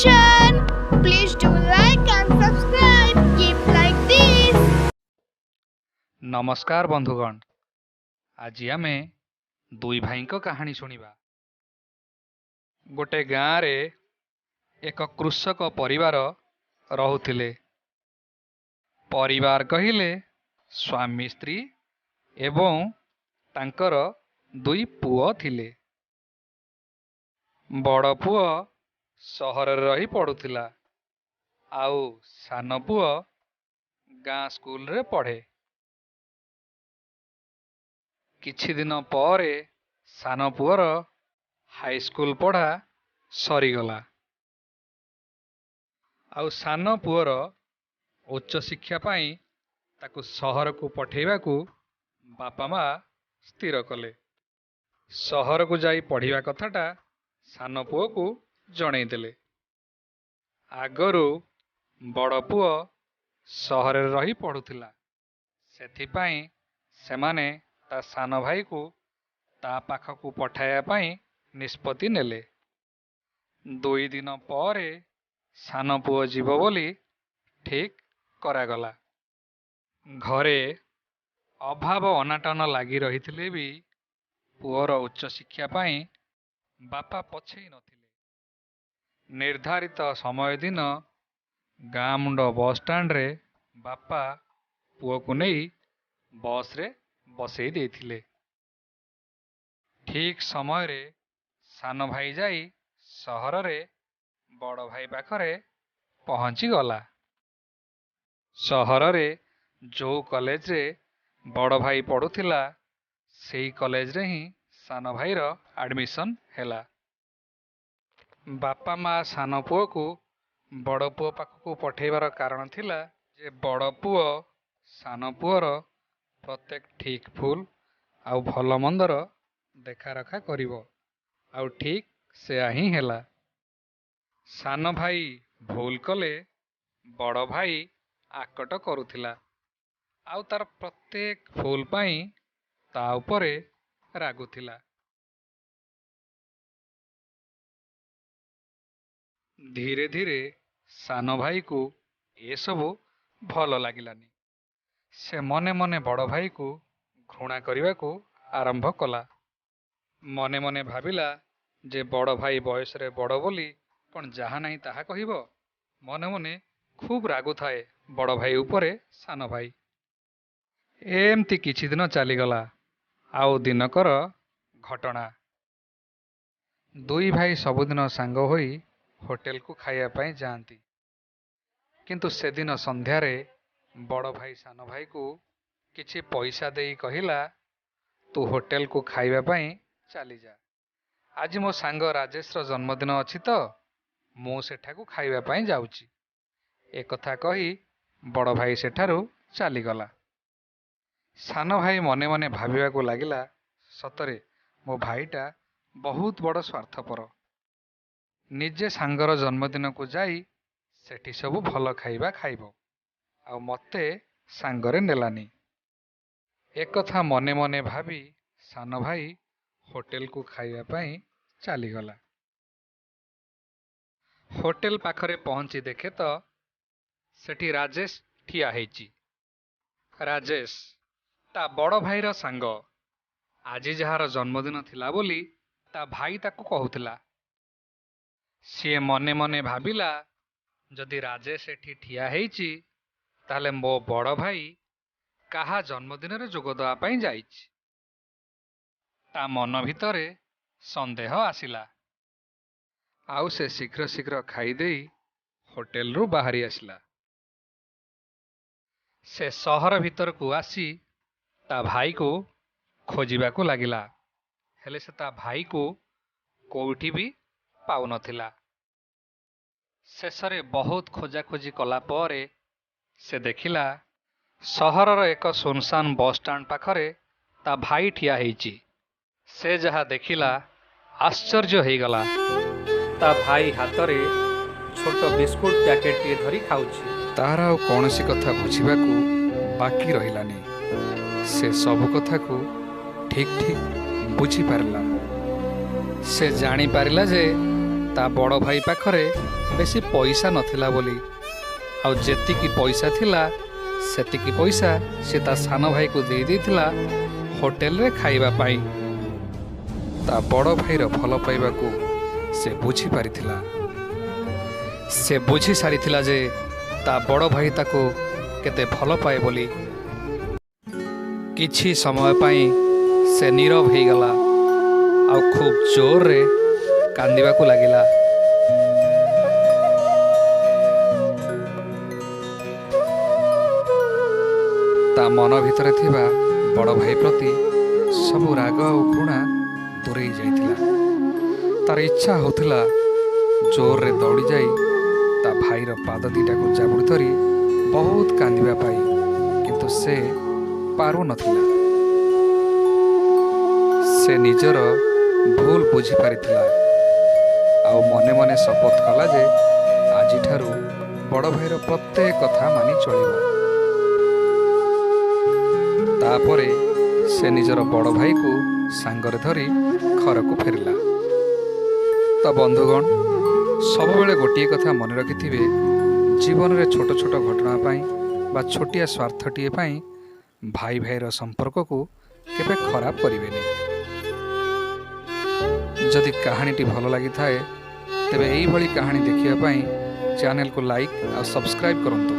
notification. Please do like and subscribe. Keep like this. ନମସ୍କାର ବନ୍ଧୁଗଣ, ଆଜି ଆମେ ଦୁଇ ଭାଇଙ୍କ କାହାଣୀ ଶୁଣିବା। ଗୋଟେ ଗାଁରେ ଏକ କୃଷକ ପରିବାର ରହୁଥିଲେ। ପରିବାର କହିଲେ ସ୍ୱାମୀ, ସ୍ତ୍ରୀ ଏବଂ ତାଙ୍କର ଦୁଇ ପୁଅ ଥିଲେ। ବଡ଼ ପୁଅ ସହରରେ ରହି ପଢ଼ୁଥିଲା ଆଉ ସାନ ପୁଅ ଗାଁ ସ୍କୁଲରେ ପଢ଼େ। କିଛି ଦିନ ପରେ ସାନ ପୁଅର ହାଇସ୍କୁଲ ପଢ଼ା ସରିଗଲା ଆଉ ସାନ ପୁଅର ଉଚ୍ଚଶିକ୍ଷା ପାଇଁ ତାକୁ ସହରକୁ ପଠେଇବାକୁ ବାପା ମା ସ୍ଥିର କଲେ। ସହରକୁ ଯାଇ ପଢ଼ିବା କଥାଟା ସାନ ପୁଅକୁ ଜଣେଇଦେଲେ। ଆଗରୁ ବଡ଼ ପୁଅ ସହରରେ ରହି ପଢ଼ୁଥିଲା, ସେଥିପାଇଁ ସେମାନେ ତା ସାନ ଭାଇକୁ ତା ପାଖକୁ ପଠାଇବା ପାଇଁ ନିଷ୍ପତ୍ତି ନେଲେ। 2 ଦିନ ପରେ ସାନ ପୁଅ ଯିବ ବୋଲି ଠିକ୍ କରାଗଲା। ଘରେ ଅଭାବ ଅନାଟନ ଲାଗି ରହିଥିଲେ ବି ପୁଅର ଉଚ୍ଚଶିକ୍ଷା ପାଇଁ ବାପା ପଛେଇ ନଥିଲେ। ନିର୍ଦ୍ଧାରିତ ସମୟ ଦିନ ଗାଁ ମୁଣ୍ଡ ବସଷ୍ଟାଣ୍ଡରେ ବାପା ପୁଅକୁ ନେଇ ବସରେ ବସେଇ ଦେଇଥିଲେ। ଠିକ୍ ସମୟରେ ସାନ ଭାଇ ଯାଇ ସହରରେ ବଡ଼ ଭାଇ ପାଖରେ ପହଞ୍ଚିଗଲା। ସହରରେ ଯୋଉ କଲେଜରେ ବଡ଼ ଭାଇ ପଢ଼ୁଥିଲା, ସେଇ କଲେଜରେ ହିଁ ସାନ ଭାଇର ଆଡ଼ମିସନ୍ ହେଲା। ବାପା ମା ସାନ ପୁଅକୁ ବଡ଼ ପୁଅ ପାଖକୁ ପଠେଇବାର କାରଣ ଥିଲା ଯେ ବଡ଼ ପୁଅ ସାନ ପୁଅର ପ୍ରତ୍ୟେକ ଠିକ୍ ଭୁଲ ଆଉ ଭଲ ମନ୍ଦର ଦେଖାରଖା କରିବ। ଆଉ ଠିକ୍ ସେୟା ହିଁ ହେଲା। ସାନ ଭାଇ ଭୁଲ କଲେ ବଡ଼ ଭାଇ ଆକଟ କରୁଥିଲା ଆଉ ତାର ପ୍ରତ୍ୟେକ ଭୁଲ ପାଇଁ ତା ଉପରେ ରାଗୁଥିଲା। ଧୀରେ ଧୀରେ ସାନ ଭାଇକୁ ଏସବୁ ଭଲ ଲାଗିଲାନି। ସେ ମନେ ମନେ ବଡ଼ ଭାଇକୁ ଘୃଣା କରିବାକୁ ଆରମ୍ଭ କଲା। ମନେ ମନେ ଭାବିଲା ଯେ ବଡ଼ ଭାଇ ବୟସରେ ବଡ଼ ବୋଲି କ'ଣ ଯାହା ନାହିଁ ତାହା କହିବ? ମନେ ମନେ ଖୁବ୍ ରାଗୁଥାଏ ବଡ଼ ଭାଇ ଉପରେ ସାନ ଭାଇ। ଏମିତି କିଛି ଦିନ ଚାଲିଗଲା। ଆଉ ଦିନକର ଘଟଣା। ଦୁଇ ଭାଇ ସବୁଦିନ ସାଙ୍ଗ ହୋଇ ହୋଟେଲକୁ ଖାଇବା ପାଇଁ ଯାଆନ୍ତି। କିନ୍ତୁ ସେଦିନ ସନ୍ଧ୍ୟାରେ ବଡ଼ ଭାଇ ସାନ ଭାଇକୁ କିଛି ପଇସା ଦେଇ କହିଲା, ତୁ ହୋଟେଲକୁ ଖାଇବା ପାଇଁ ଚାଲିଯା, ଆଜି ମୋ ସାଙ୍ଗ ରାଜେଶର ଜନ୍ମଦିନ ଅଛି ତ ମୁଁ ସେଠାକୁ ଖାଇବା ପାଇଁ ଯାଉଛି। ଏକଥା କହି ବଡ଼ ଭାଇ ସେଠାରୁ ଚାଲିଗଲା। ସାନ ଭାଇ ମନେ ମନେ ଭାବିବାକୁ ଲାଗିଲା, ସତରେ ମୋ ଭାଇଟା ବହୁତ ବଡ଼ ସ୍ୱାର୍ଥପର। ନିଜେ ସାଙ୍ଗର ଜନ୍ମଦିନକୁ ଯାଇ ସେଠି ସବୁ ଭଲ ଖାଇବା ଖାଇବ ଆଉ ମୋତେ ସାଙ୍ଗରେ ନେଲାନି। ଏକଥା ମନେ ମନେ ଭାବି ସାନ ଭାଇ ହୋଟେଲକୁ ଖାଇବା ପାଇଁ ଚାଲିଗଲା। ହୋଟେଲ ପାଖରେ ପହଞ୍ଚି ଦେଖେ ତ ସେଠି ରାଜେଶ ଠିଆ ହେଇଛି। ରାଜେଶ ତା ବଡ଼ ଭାଇର ସାଙ୍ଗ। ଆଜି ଯାହାର ଜନ୍ମଦିନ ଥିଲା ବୋଲି ତା ଭାଇ ତାକୁ କହୁଥିଲା। ସିଏ ମନେ ମନେ ଭାବିଲା, ଯଦି ରାଜେଶ ଏଠି ଠିଆ ହେଇଛି, ତାହେଲେ ମୋ ବଡ଼ ଭାଇ କାହା ଜନ୍ମଦିନରେ ଯୋଗ ଦେବା ପାଇଁ ଯାଇଛି। ତା ମନ ଭିତରେ ସନ୍ଦେହ ଆସିଲା ଆଉ ସେ ଶୀଘ୍ର ଶୀଘ୍ର ଖାଇଦେଇ ହୋଟେଲରୁ ବାହାରି ଆସିଲା। ସେ ସହର ଭିତରକୁ ଆସି ତା ଭାଇକୁ ଖୋଜିବାକୁ ଲାଗିଲା, ହେଲେ ସେ ତା ଭାଇକୁ କୋଉଠି ବି ପାଉନଥିଲା। ଶେଷରେ ବହୁତ ଖୋଜାଖୋଜି କଲା ପରେ ସେ ଦେଖିଲା ସହରର ଏକ ଶୂନଶାନ ବସଷ୍ଟାଣ୍ଡ ପାଖରେ ତା ଭାଇ ଠିଆ ହେଇଛି। ସେ ଯାହା ଦେଖିଲା ଆଶ୍ଚର୍ଯ୍ୟ ହେଇଗଲା। ତା ଭାଇ ହାତରେ ଛୋଟ ବିସ୍କୁଟ ପ୍ୟାକେଟଟିଏ ଧରି ଖାଉଛି। ତାର ଆଉ କୌଣସି କଥା ବୁଝିବାକୁ ବାକି ରହିଲାନି। ସେ ସବୁ କଥାକୁ ଠିକ୍ ଠିକ୍ ବୁଝିପାରିଲା। ସେ ଜାଣିପାରିଲା ଯେ ତା ତା ବଡ଼ ଭାଇ ପାଖରେ ବେଶୀ ପଇସା ନଥିଲା ବୋଲି, ଆଉ ଯେତିକି ପଇସା ଥିଲା ସେତିକି ପଇସା ସେ ତା ସାନ ଭାଇକୁ ଦେଇ ଦେଇଥିଲା ହୋଟେଲରେ ଖାଇବା ପାଇଁ। ତା ବଡ଼ ଭାଇର ଭଲ ପାଇବାକୁ ସେ ବୁଝିପାରିଥିଲା। ସେ ବୁଝି ସାରିଥିଲା ଯେ ତା ବଡ଼ ଭାଇ ତାକୁ କେତେ ଭଲ ପାଏ ବୋଲି। କିଛି ସମୟ ପାଇଁ ସେ ନୀରବ ହେଇଗଲା ଆଉ ଖୁବ୍ ଜୋରରେ କାନ୍ଦିବାକୁ ଲାଗିଲା। ତା ମନ ଭିତରେ ଥିବା ବଡ଼ ଭାଇ ପ୍ରତି ସବୁ ରାଗ ଆଉ ଘୃଣା ଦୂରେଇ ଯାଇଥିଲା। ତାର ଇଚ୍ଛା ହେଉଥିଲା ଜୋରରେ ଦୌଡ଼ି ଯାଇ ତା ଭାଇର ପାଦ ଦୁଇଟାକୁ ଜାବୁଡ଼ି ଧରି ବହୁତ କାନ୍ଦିବା ପାଇଁ, କିନ୍ତୁ ସେ ପାରୁନଥିଲା। ସେ ନିଜର ଭୁଲ ବୁଝିପାରିଥିଲା ଆଉ ମନେ ମନେ ଶପଥ କଲା ଯେ ଆଜିଠାରୁ ବଡ଼ ଭାଇର ପ୍ରତ୍ୟେକ କଥା ମାନି ଚଳିବ। ତାପରେ ସେ ନିଜର ବଡ଼ ଭାଇକୁ ସାଙ୍ଗରେ ଧରି ଘରକୁ ଫେରିଲା। ତ ବନ୍ଧୁଗଣ, ସବୁବେଳେ ଗୋଟିଏ କଥା ମନେ ରଖିଥିବେ, ଜୀବନରେ ଛୋଟ ଛୋଟ ଘଟଣା ପାଇଁ ବା ଛୋଟିଆ ସ୍ୱାର୍ଥଟିଏ ପାଇଁ ଭାଇ ଭାଇର ସମ୍ପର୍କକୁ କେବେ ଖରାପ କରିବେନି। ଯଦି କାହାଣୀଟି ଭଲ ଲାଗିଥାଏ, ତେବେ ଏଇଭଳି କାହାଣୀ ଦେଖିବା ପାଇଁ ଚ୍ୟାନେଲକୁ ଲାଇକ୍ ଆଉ ସବସ୍କ୍ରାଇବ୍ କରନ୍ତୁ।